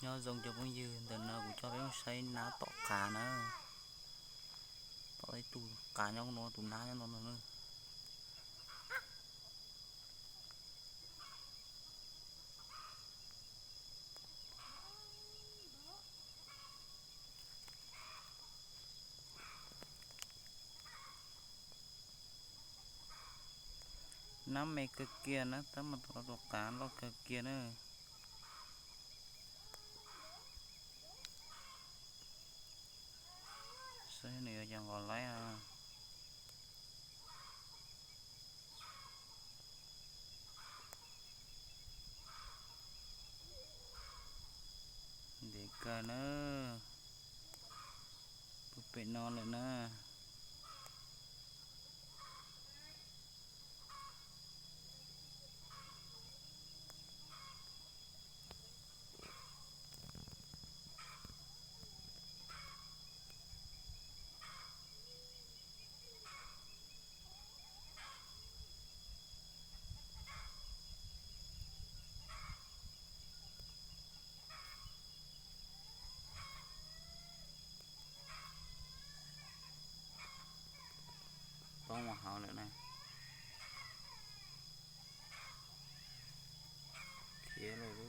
Nyob zoo cov phooj ywg, ntawm no kuv coj peb mus saib nab tom qav na. Tom ib tug qav nyob no, tus nab nyob no no na. Nab me kawg kiag na, tab mas tus qav loj kawg kiag na. Saib nws yuav cas nqos laib. Ntev kawg na, puag pem no lawm na. Poob mus hauv lawm na. Khiav lawm.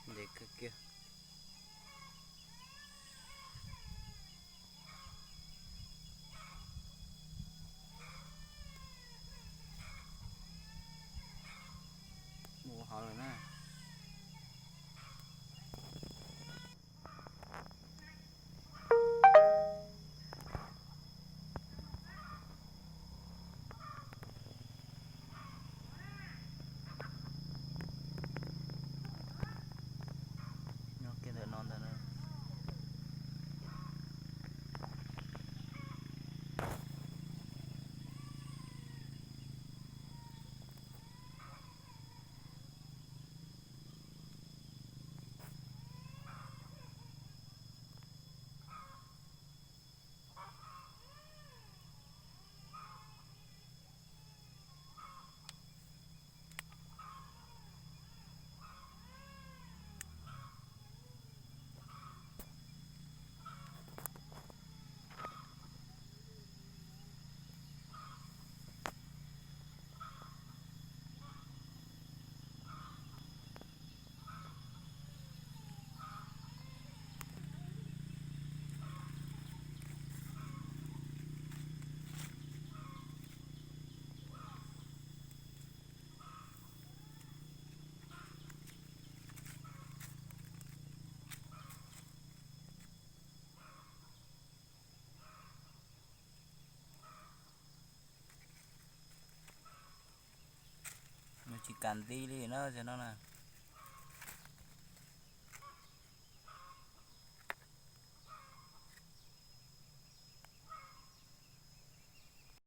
Ntev kawg kiag. Mus hauv lawm na. Nyob kiag ntawm no ntag na. Nws tsis kam nti li na, no na.